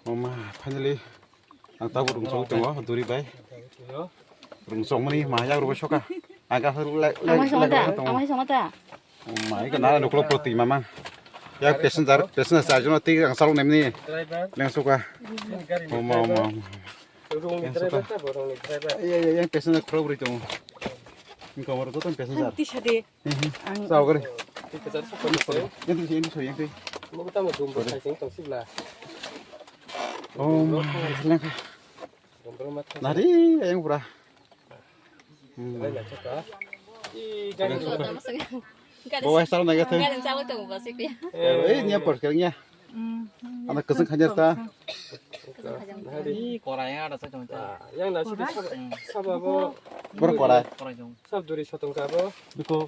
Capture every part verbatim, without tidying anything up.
Mama, finally, ang tabuk rungsong tongo, duri bai. Rungsong mani ma yak rw soka. Ang ka le le Ang le song da, tongo. Ang song da. Mai ka na nuklo proti mama. Yak passenger, passenger charge no ti ang salong nemni. Leng soka. Mama, mama. Rungni driver ta bo rungni driver. Iya, iya, yang passenger khoro bri tongo. Engko moro to passenger. Tisa de. Ang sao gari. Yang tu yang tu yang tu. Mo ta mo dum bo sai sing tong sibla. Oh, lengkha. Nari yang pura. Lai na chaka. I gari. Bo wai sal na gate. Gari chalo tong ba sik ya. Eh, nya por kernya. Ana keseng khanya ta. Nari. Korai ada sa chong. Yang nasi saba bo. Bor korai. Korai chong. Sab duri sotong ka bo. Biko.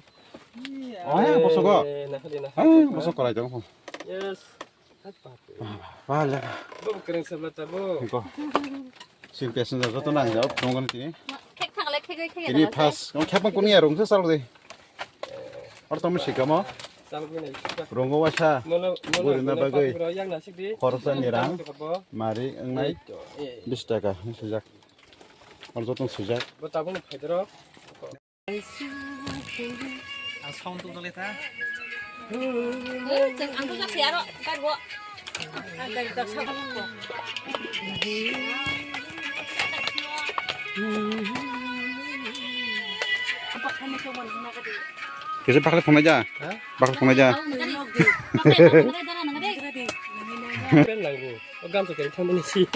Oh, ya, bosok ko. Eh, nah, di, nah. Ah, bosok korai dong. Yes. Wah, le. Bo kereng sabla ta bo. Ko. Sin passenger joto nang jao, phone tini. Khek thang le khek khek. Ini pas, kamu khek pang kuning ya rung sal de. Or to misi kamo. Sal ko ni. Rongo wasa. Mono, mono, Guri na mono bagwi. Pak bro, yang nasik di. Khoroksa ni rang. Mari engnai. Eh. Bis taka, sejak. Or joto sejak. Bo tabung phaidro. Ang sound tu dole ta. Chwng ang to jak siya ro, kar bo. Ang gari tak sa ko. Kisa bakal phone ja. Ha? Bakal phone ja. Pen lang bo. O gamsa kere thangmani si.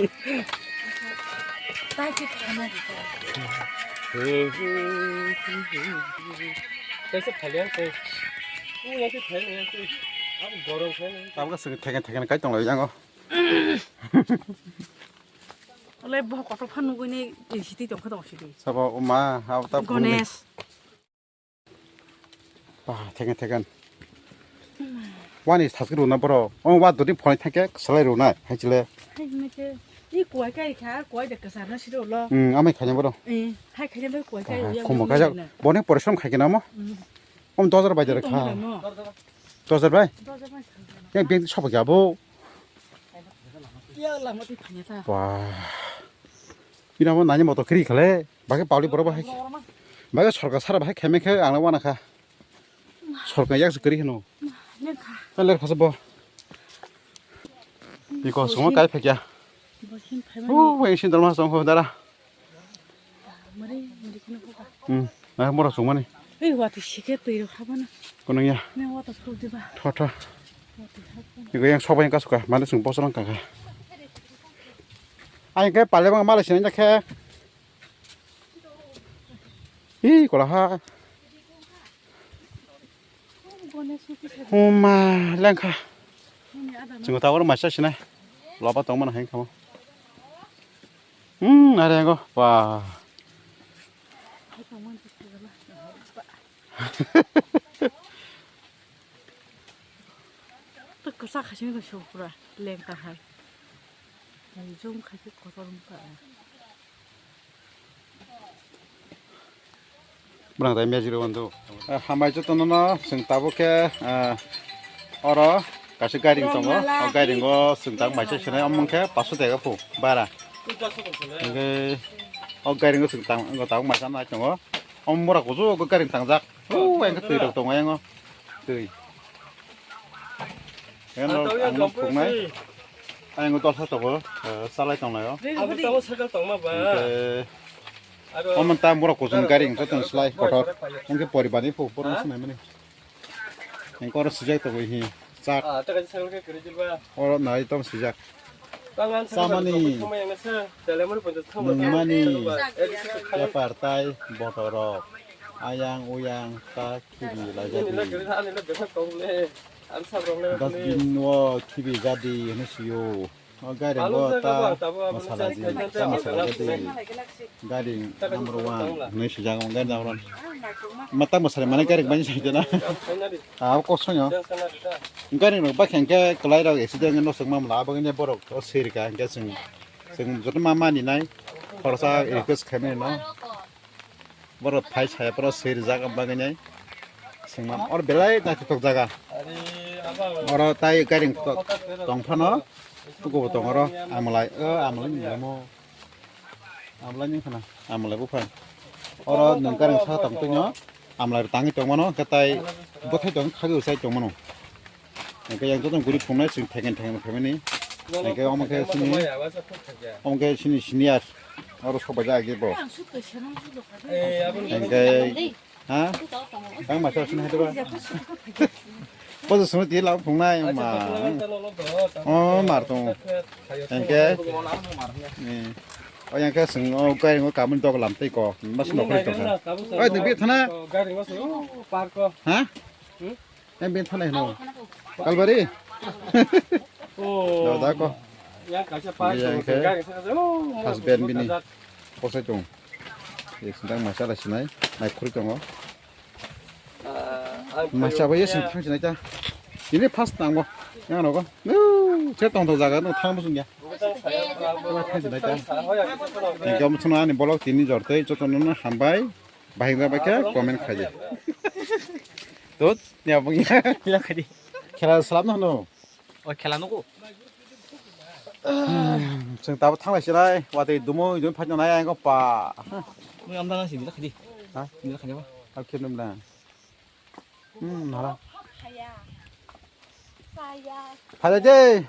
Kaisa phalya tei. U yang tei phalya yang tei. Abo gorong khe. Tabuk swng theken theken kai tong lai yango. Olai bo kotor phan nugui ni siti tong kha tong siti. Sabo uma, abo ta Ganesh. Ba, theken theken. Wani saski runa boro. O wa dodi phone thake salai runa, hai chile. Hai mete. I kuai kai kha, kuai de kasar na siro lo. Hmm, amai khanya boro. Eh, hai khanya boro kuai kai. Ba, yang khomo yang kaja. Yang. Bone porishrom khai kena mo. Hmm. Om dojar bai jare kha. Mo. Dojar bai. Dojar bai. Yang bank sobo ya bo. Ya lama ti khanya ta. Wah. Bini amo nani moto kiri khale. Bage pauli borok bahai. Bage sorkar sara bahai kheme khe ang wana kha. Sorkar yak se kiri hino. Ler kha se bo. Iko songo kai phekya. Bo hin phai mani. Oh, weng sin dalma song ho dara. Mari, mari kena buka. Hmm, nah mora song mani. Ei, wati sike twi rok habana. Kono ya. Ne wata phul diba. Tho tho. Wati hap. Iko yang soba yang kasuka, mani song bosorang kaka. Ai ke pale bang mala sini khe. Ih, kola ha. Huma lengkha. Chungo tawar maisa sinai. Loba tong mana hengkha mo. Hmm, are go. Wah. Tok kwchak hai sini tok pura lengkha hai. Jong khai kotor wngkha. Bwrang tai mejri wando. Hambai jotono no chwng tabuk khe, ah, oro kaisa gairing tongo. O gairingo chwng tak maisa sinai omo khe paso tega phu bara. Hingke o gairingo chwng tang tabuk maisa nai tongo. Omo bwrok kuchuk gairing tangjak. O engkhe twi rok tongo yango. Twi. Eno ang no phungnai. Ayang dolsa tongo, eh, salai tongnai o. Abo tamo sakal tongma ba. Hingke omo ta mura kuchung gari hingke tong slai kotor. Hingke poribani phu porong sinai mani. Hingke oro sijak tongo hi. Chak. Ah, ta kaisa sakal ke kiri jilba. Oro nai tong sijak. Samani. Nungmani. Pepar tai botorok. Ayang uyang ta khibi laijadi. Dustbin o khibi jadi hino sio. O gari bo ta masala ji, ta masala jadi. Gari number one hino sijak o gari number one. Mata masala mane gari bani sai jana. Ah, kosonyo. Gari no bakhe hingke kwlai rok accident no sengma mla abagini borok o sirika hingke seng seng joto ma mani nai. Khorsa request khaimani no. Borok phai saya poro swi rijak bagwi nai. Sengma or belai naithotok jaga. Ari Oro tai gairing to-, tong phano, tukubo tong oro, amlai, o amlai ni lamo. Amlai ni khana, amlai buphang. Oro nwng gairing sa tong twi no, amlai tangwi tong mano, hwnkhe tai bwthai tong khagwi usai tong mano. Hwnkhe yang joto guri phungnai chwng theken theken phaimani. Hwnkhe omo khe chini, omo khe chini senior. Oro sok bai jak bo. Hwnkhe, ha? Tang masa sini hai ba. Bojo sunu ti lam phungnai ma. O mar tong. Hwnkhe. O yang khe sung o kai ngo kamun dog lam tei ko. Mas no kri tong. Oi, ding bi thana. Ha? Em bin thana no. Kalbari. Oh. Da da ko. Yang kaisa park. Yang khe. Husband bini. Posai tong. Ek sindang masa la sinai. Nai khuri tongo. Masa bai sing thang sinai ta. Ini first tango. Yang no ko. Nu, che tong tong jaga no thang busung ya. Thang sinai ta. Yang kamu sunu ani bolok tini jor tei joto no hambai. Bahing bai khe comment khaidi. Tot, ya bung ya. Khela khaidi. Khela salam no no. O khela nugo. Chwng tabuk thanglai sinai, watwi dumui dumui phaino nai ang pa. Mui amda nang sini lakhadi. Ha? Sini lakhadi ba. Ab khir nung da. Hmm, nara. Phai de.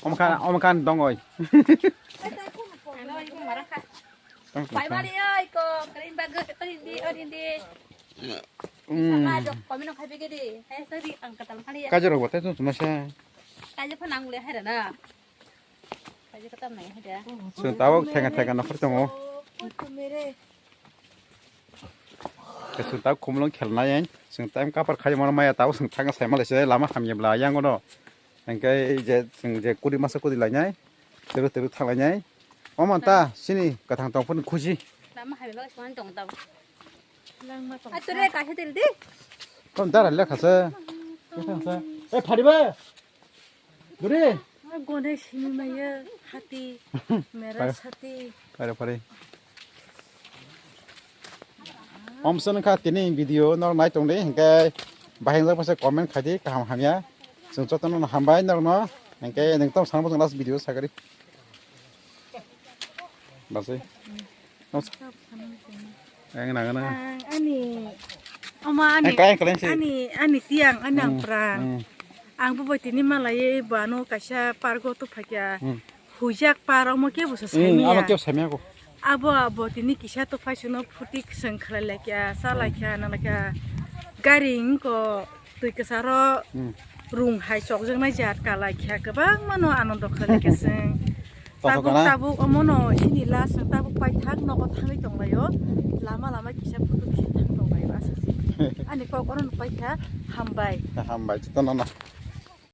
Om kan, om kan dong oi. Bai mali oi ko, kering bagus, kering di, kering di. Hmm. Sama aja, kami nang khai bege di. Hai, sorry, ang katal mali ya. Kaja rok batai tu cuma sa. Kaja pun ang boleh hai na. Kaja katam nai hai da. Chwng tabuk theka theka nokor tongo. Kaisa ta khumlung khelnai, chwng time kapar khai mano maya tabuk chwng thangna sai malai se lama hamya bla yang ono. Hingke je chwng je kudi masa kudi lainai, tebru tebru thang lainai. Omo ta sini kathang tong phun khuji. Lama hamya bla swan tong tong. Langma tong. Ature kaisa tel di. Kon dara lekha se. Eh, phariba. Duri. Gone simi maya hati, mera sati. Pare, pare. Omson kha tini video nor nai tong di, hingke bahing jak pasa comment khai di, kaham hamya. Chwng jotono hambai norno, hingke nung tong sang bosong last video sagari. Basai. Ang nang nang. Ang ani, ama ani, Ang kaya kalian sih. Ani, ani tiang, ani ang Hmm, prang. Hmm. Ang bo bai tini malai bo ano kaisa pargo to phakya. Hmm. Hujak par omo ke bo sa Hmm, sami abo ya. Ke sami ako. Abo, abo tini kisa to phai suno phuti seng khalai laikya, sa laikya, na laikya. Gari ko twi kwcharo Hmm. rung hai chokjaknai jat ka laikya, kwbangma no anando khalai khe chwng. Tongthok Tabuk, kana? Tabuk omono sini last chwng tabuk paithak nogo thangwi tonglaio. Lama lama kisa photo kisa thang tonglaio aswk se. Ani kok oro no paikha, hambai. Hambai, chwng tono no.